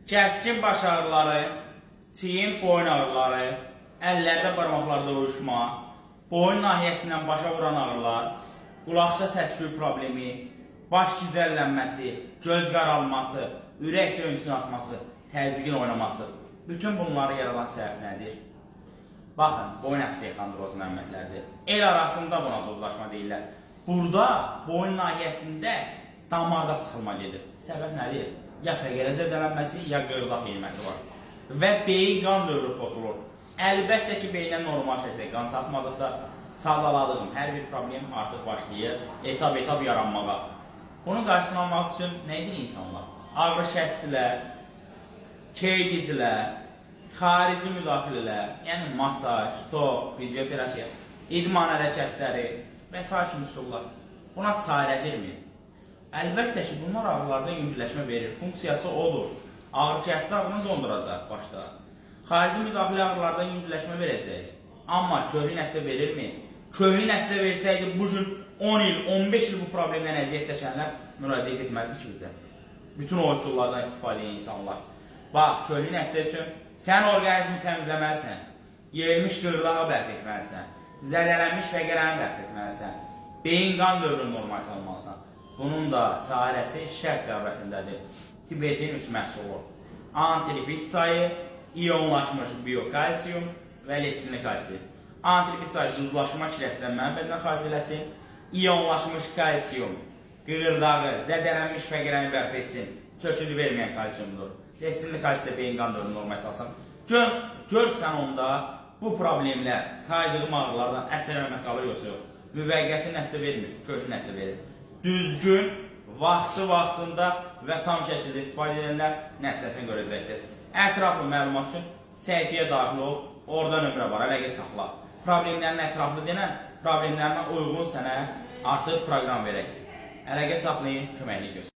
Kəskin baş ağrıları, çiyin boyun ağrıları, əllərdə barmaqlarda uyuşma, boyun nahiyəsindən başa vuran ağrılar, qulaqda səs-küy problemi, baş gicəllənməsi, göz qaralması, ürək döyüntüsünün artması, təzyiqin oynaması. Bütün bunları yaradan səbəb nədir? Baxın, boyun osteoxondrozun əlamətləridir. El arasında buna dozlaşma deyirlər. Burada boyun nahiyəsində damarda sıxılma gedir. Səbəb nədir? Ya fəqərə zədələnməsi, ya qırdaq yeyilməsi var. Və beyin qan dövrü pozulur. Əlbəttə ki, beyinə normal şəkildə qan çatmadıqda sadaladığım hər bir problem artıq başlayır etap-etap yaranmağa. Bunun qarşısını almaq üçün nə edir insanlar? Ağrı kəsicilər, keydicilər, xarici müdaxilələr, yəni masaj, tok, fizioterapiya, idman hərəkətləri və sair kimi üsullar. Buna çarədirmi? Əlbəttə ki, bunlar ağrılarda yüngülləşmə verir. Funksiyası odur. Ağrı kəsici ağrını donduracaq başda. Xarici müdaxilə ağrılardan yüngülləşmə verəcək. Amma köklü nəticə verirmi? Köklü nəticə versəydi bu gün 10 il, 15 il bu problemdən əziyyət çəkənlər müraciət etməzdi ki bizə. Bütün o üsullardan istifadə edən insanlar. Bax, köklü nəticə üçün sən orqanizmi təmizləməlisən. Yerilmiş qırdağı bərpa etməlisən. Zədələnmiş fəqərəni bərpa etməlisən. Beyin qan dövrünü normal salmalısan. Bunun da çarəsi şərq təbabətindədir. Tibetin üç məhsulu. Antilipid çayı, iyonlaşmış biokalsium və lesitinli kalsium. Antilipid çayı duzlaşma kirəslənməni bədənə xaric eləsin. İyonlaşmış kalsium qığırdağı, zədələnmiş fəqərəni bərpa etsin. Çöküntü verməyən kalsiumdur. Lesitinli kalsium beyin qan dövrünü normal salsın. Gör, gör sən onda bu problemlər saydığım ağrılardan əsər əməl qalır yoxsa yox. Müvəqqəti nəticə vermir, köklü nəticə verir. Düzgün, vaxtı vaxtında və tam şəkildə istifadə edənlər nəticəsini görəcəkdir. Ətraflı məlumat üçün səhifəyə daxil ol, orada nömrə var, əlaqə saxla. Problemlərin ətraflı denən, problemlərinə uyğun sənə artıq proqram verək. Əlaqə saxlayın, köməklik göstər.